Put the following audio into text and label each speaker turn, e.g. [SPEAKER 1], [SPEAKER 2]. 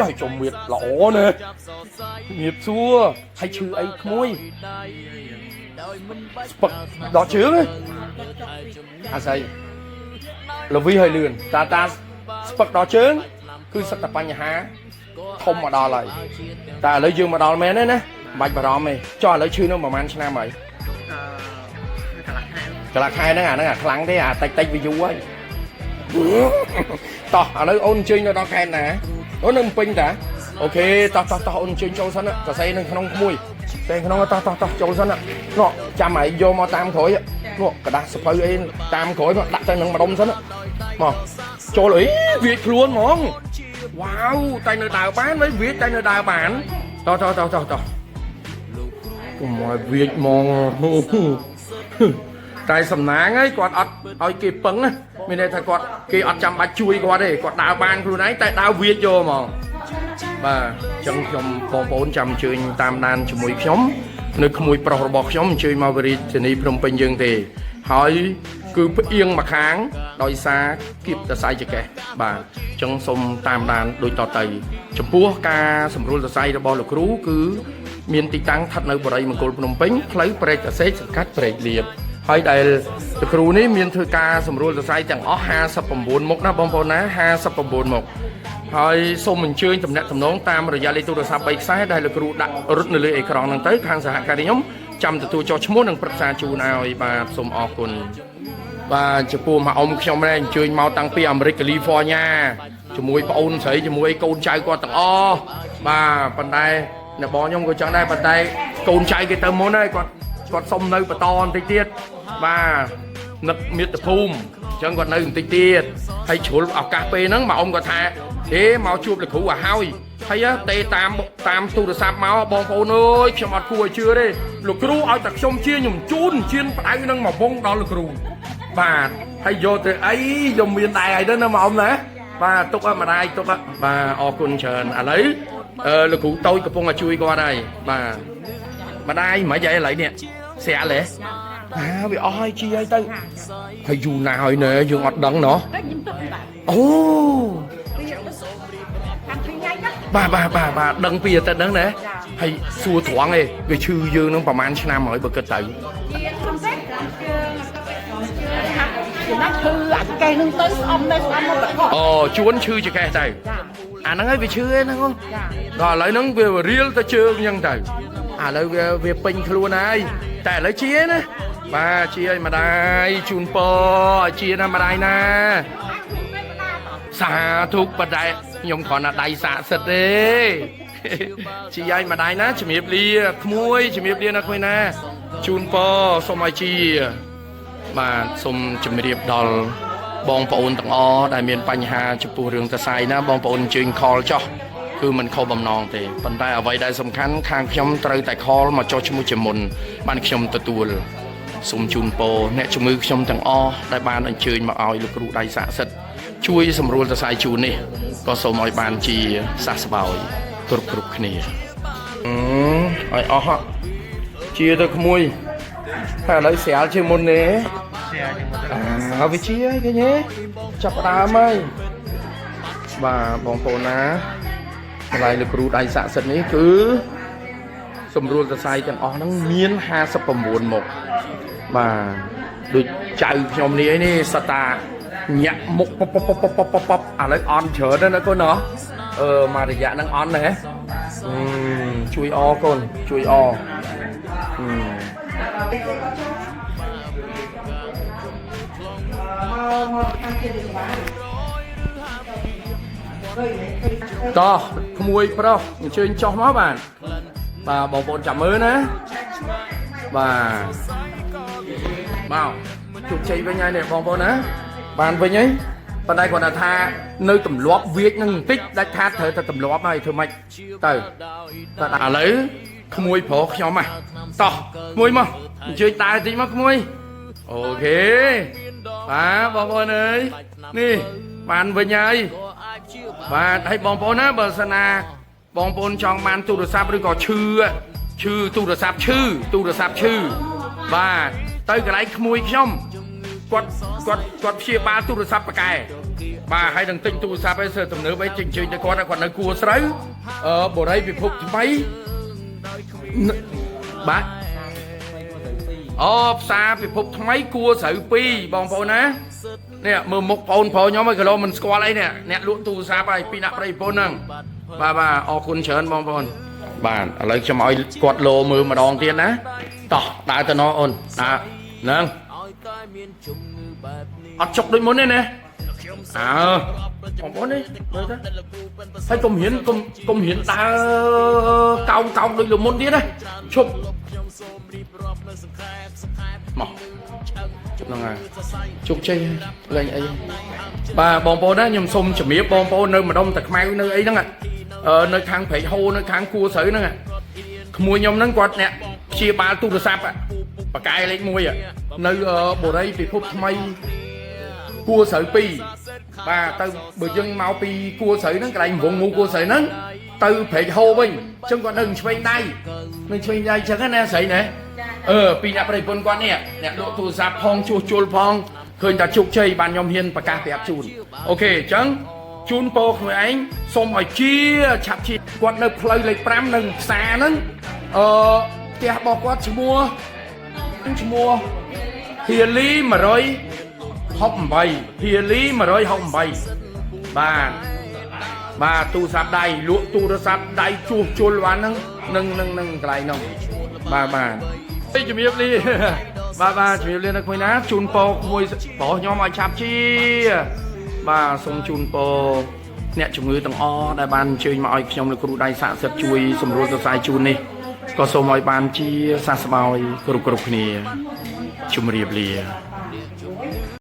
[SPEAKER 1] ហើយចុំមៀតល្អណាស់មៀតសួរហើយឈឺអីក្មួយស្ពឹកដល់ជើងហ៎អាស័យលវីហើយលឿនតាតាស្ពឹកដល់ជើងគឺសិតតែបញ្ហាធំមកដល់ហើយតែឥឡូវយើងមកដល់មែនទេណាមិនបាច់បារម្ភទេចុះឥឡូវឈឺនឹងប្រហែលឆ្នាំហើយ
[SPEAKER 2] អឺកន្លះខែ
[SPEAKER 1] កន្លះខែហ្នឹងអាហ្នឹងអាខ្លាំងទេអាតិចតិចវាយូរហើយតោះឥឡូវអូនអញ្ជើញនៅដល់ខែណាអូននៅភ្នំពេញតា OK តោះតោះតោះអូនអញ្ជើញចូលសិនសរសេរនៅក្នុងក្មួយតែក្នុងតោះតោះតោះចូលសិននោះចាំឲ្យយកមកតាមក្រោយនោះក្រដាសសភៅអីតាមក្រោយមកដាក់ទៅនឹងម្ដុំសិនមកចូលអីវាខ្លួនហ្មងវ៉ាវតែនៅដើរបានវិញវាតែនៅដើរបានតោះតោះតោះតោះតោះកុំឲ្យវាហ្មង តែសំណាងហើយគាត់អត់ឲ្យគេពឹងណាមានន័យថាគាត់គេអត់ចាំបាច់ជួយគាត់ទេគាត់ដើរបានខ្លួនឯងតែដើរវាចយកហ្មងបាទអញ្ចឹងខ្ញុំបងប្អូនចាំអញ្ជើញតាមដានជាមួយខ្ញុំនៅក្មួយប្រុសរបស់ខ្ញុំអញ្ជើញមកវិរិយធានីភ្នំពេញយើងទេហើយគឺផ្អៀងមកខាងដោយសារគៀបតសៃចកេះបាទអញ្ចឹងសូមតាមដានដូចតទៅចំពោះការសម្រួលសរសៃរបស់លោកគ្រូគឺមានទីតាំងស្ថិតនៅបរិយមង្គលភ្នំពេញផ្លូវព្រែកតាសេកសង្កាត់ព្រែកលៀប ហើយដែលលោកគ្រូនេះមានធ្វើការសម្រួលសរសៃទាំងអស់59មុខណាបងប្អូនណា59មុខហើយសូមអញ្ជើញតំណាក់តំណងតាមរយៈលេខទូរស័ព្ទ3ខ្សែដែលលោកគ្រូដាក់រត់នៅលើអេក្រង់ហ្នឹងទៅខាងសហការីខ្ញុំចាំទទួលចុះឈ្មោះនិងប្រឹក្សាជូនឲ្យបាទសូមអរគុណបាទចំពោះម៉ាអ៊ំខ្ញុំនេះអញ្ជើញមកតាំងពីអាមេរិកកាលីហ្វ័រញ៉ាជាមួយប្អូនស្រីជាមួយកូនចៅគាត់ទាំងអស់បាទប៉ុន្តែអ្នកបងខ្ញុំក៏ចឹងដែរប៉ុន្តែកូនចៅគេទៅមុនហើយគាត់គាត់សុំនៅបន្តបន្តិចទៀតបាទនឹកមាតុភូមិអញ្ចឹងគាត់នៅបន្តិចទៀតហើយជ្រុលឱកាសពេលហ្នឹងម៉ាអ៊ំគាត់ថាហេមកជួបលោកគ្រូឲ្យហើយហើយទេតាមតាមទូរស័ព្ទមកបងប្អូនអើយខ្ញុំអត់គួរឲ្យជឿទេលោកគ្រូឲ្យតែខ្ញុំជាខ្ញុំជូនជៀនផ្ដៅនឹងមកវងដល់លោកគ្រូបាទហើយយកទៅអីខ្ញុំមានដែរហើយទៅណាម៉ាអ៊ំណាបាទទុកឲ្យម្ដាយទុកឲ្យបាទអរគុណច្រើនឥឡូវអឺលោកគ្រូតូចកំពុងតែជួយគាត់ហើយបាទ ម្ដាយមិនអីឥឡូវនេះស្រាក់លេអាវាអស់ហើយជីហើយទៅហើយយូរណាស់ហើយណែយើងអត់ដឹងណោះ
[SPEAKER 2] តែខ្ញុំទឹកបាទ
[SPEAKER 1] អូ
[SPEAKER 2] ខាងថ្ងៃណា
[SPEAKER 1] បាទបាទបាទបាទដឹងពីតែដឹងណែហើយសួរត្រង់ឯងវាឈឺយើងនឹងប្រហែលឆ្នាំហើយបើគិតទៅ
[SPEAKER 2] ជាធំទេតាមជើងជើងហាក់ចំណាក់ឈឺអាកេះនឹងទៅស្អំនៅស្អំមកតក
[SPEAKER 1] អូជួនឈឺចកេះទៅ
[SPEAKER 2] ចា
[SPEAKER 1] អាហ្នឹងហើយវាឈឺឯហ្នឹងហ៎
[SPEAKER 2] ចា
[SPEAKER 1] ដល់ឥឡូវហ្នឹងវារៀលទៅជើងអញ្ចឹងទៅឥឡូវវាវាពេញខ្លួនហើយតែឥឡូវជាណាបាទជាឲ្យម្ដាយជូនពរឲ្យជាណាម្ដាយណា សាធុបតែខ្ញុំគ្រាន់តែដៃសាកសិទ្ធទេ ជីឲ្យម្ដាយណាជំរាបលាក្មួយជំរាបលាណាក្មួយណាជូនពរសូមឲ្យជាបាទសូមជំរាបដល់បងប្អូនទាំងអស់ដែលមានបញ្ហាចំពោះរឿងតសៃណាបងប្អូនអញ្ជើញខលចោះគឺមិនខុសបំណងទេប៉ុន្តែអ្វីដែលសំខាន់ខាងខ្ញុំត្រូវតែខលមកចោះឈ្មោះជាមុនបានខ្ញុំទទួលសូមជូនពរអ្នកជំងឺខ្ញុំទាំងអស់ដែលបានអញ្ជើញមកឲ្យលោកគ្រូដៃស័ក្តិសិទ្ធិ ជួយសម្រួលសរសៃជូននេះក៏សូមឲ្យបានជាសះស្បើយគ្រប់គ្រប់គ្នាអឺឲ្យអស់ហ่ะជាទៅក្មួយហើយឥឡូវស្រាលជាងមុនទេ
[SPEAKER 3] ស្រាលជាងមុន
[SPEAKER 1] អាវាជាហើយឃើញទេចាប់ផ្ដើមហើយបាទបងប្អូនណាម្ល៉េះលោកគ្រូដៃស័ក្តិសិទ្ធិនេះគឺសម្រួលសរសៃទាំងអស់ហ្នឹងមាន59មុខបាទដូចចៅខ្ញុំនេះឯនេះសតាញាក់មុខពពពពពពពឥឡូវអន់ច្រើនណាស់ណាកូនណោះអឺមករយៈហ្នឹងអន់ណាអឺជួយអកូនជួយអអឺ
[SPEAKER 2] មកខាងជាបាន
[SPEAKER 1] តោះក្មួយប្រុសអញ្ជើញចុះមកបាទបាទបងប្អូនចាំមើលណាបាទមកជោគជ័យវិញហើយនេះបងប្អូនណាបានវិញហើយប៉ុន្តែគាត់ថានៅទម្លាប់វាចនឹងបន្តិចដាច់ខាតត្រូវតែទម្លាប់ហើយធ្វើម៉េចទៅតែឥឡូវក្មួយប្រុសខ្ញុំហ่ะតោះក្មួយមកអញ្ជើញដើរតិចមកក្មួយ OK បាទបងប្អូនអើយនេះបានវិញហើយ បាទហើយបងប្អូនណាបើសិនណាបងប្អូនចង់បានទូរស័ព្ទឬក៏ឈឺឈឺទូរស័ព្ទឈឺទូរស័ព្ទឈឺបាទទៅកន្លែងក្មួយខ្ញុំគាត់គាត់គាត់ព្យាបាលទូរស័ព្ទប៉កែ បាទហើយនឹងទិញទូរស័ព្ទឯសើទំនើបអីជិញ្ជើញទៅគាត់គាត់នៅគួរស្រូវអឺបរិយពិភពថ្មីបាទអូផ្សារពិភពថ្មីគួរស្រូវ2បងប្អូនណានេះមើលមុខបងប្អូនខ្ញុំឯងគីឡូមិនស្គាល់អីនេះអ្នកលក់ទូរស័ព្ទហើយពីអ្នកប្រិយប្រពន្ធហ្នឹងបាទបាទអរគុណច្រើនបងប្អូនបាទឥឡូវខ្ញុំឲ្យគាត់លោមើលម្ដងទៀតណាតោះដើរទៅណអូនដើរហ្នឹងអត់ចុកដូចមុនទេណាអើបងប្អូននេះមើលទៅហើយកុំហ៊ានកុំកុំហ៊ានដើរកោងកោងដូចលមុនទៀតណាឈប់មកហ្នឹងហើយជោគជ័យលេងអីបាទបងប្អូនណាខ្ញុំសូមជំរាបបងប្អូននៅម្ដុំតាខ្មៅនៅអីហ្នឹងអឺនៅខាងព្រែកហូនៅខាងគួរស្រូវហ្នឹងក្មួយខ្ញុំហ្នឹងគាត់អ្នកព្យាបាលទូរស័ព្ទបកែលេខ1នៅបូរីពិភពថ្មី គួរស្រូវ2បាទទៅបើយើងមកពីគួរស្រូវហ្នឹងកន្លែងវងងូគួរស្រូវហ្នឹងទៅព្រែកហូវិញអញ្ចឹងគាត់នៅឆ្វេងដៃនៅឆ្វេងដៃអញ្ចឹងណាស្រីណាអឺពីអ្នកប្រិយពន្ធគាត់នេះអ្នកលក់ទូរស័ព្ទផងជួសជុលផងឃើញតែជោគជ័យបានខ្ញុំហ៊ានប្រកាសប្រាប់ជូនអូខេអញ្ចឹងជូនពរខ្លួនឯងសូមឲ្យជាឆាប់ជាគាត់នៅផ្លូវលេខ5នៅផ្សារហ្នឹងអឺផ្ទះរបស់គាត់ឈ្មោះឈ្មោះហៀលី168ហៀលី168បាទបាទទូរស័ព្ទដៃលក់ទូរស័ព្ទដៃជួសជុលបានហ្នឹងនឹងនឹងនឹងកន្លែងហ្នឹងបាទបាទជំរាបលាបាទបាទជំរាបលានៅក្មួយណាជូនពរក្មួយប្រុសខ្ញុំឲ្យឆាប់ជាបាទសូមជូនពរអ្នកជំងឺទាំងអស់ដែលបានអញ្ជើញមកឲ្យខ្ញុំលោកគ្រូដៃស័ក្តិសិទ្ធិជួយសម្រួលសរសៃជូននេះក៏សូមឲ្យបានជាសះស្បើយគ្រប់គ្រប់គ្នាជំរាបលា។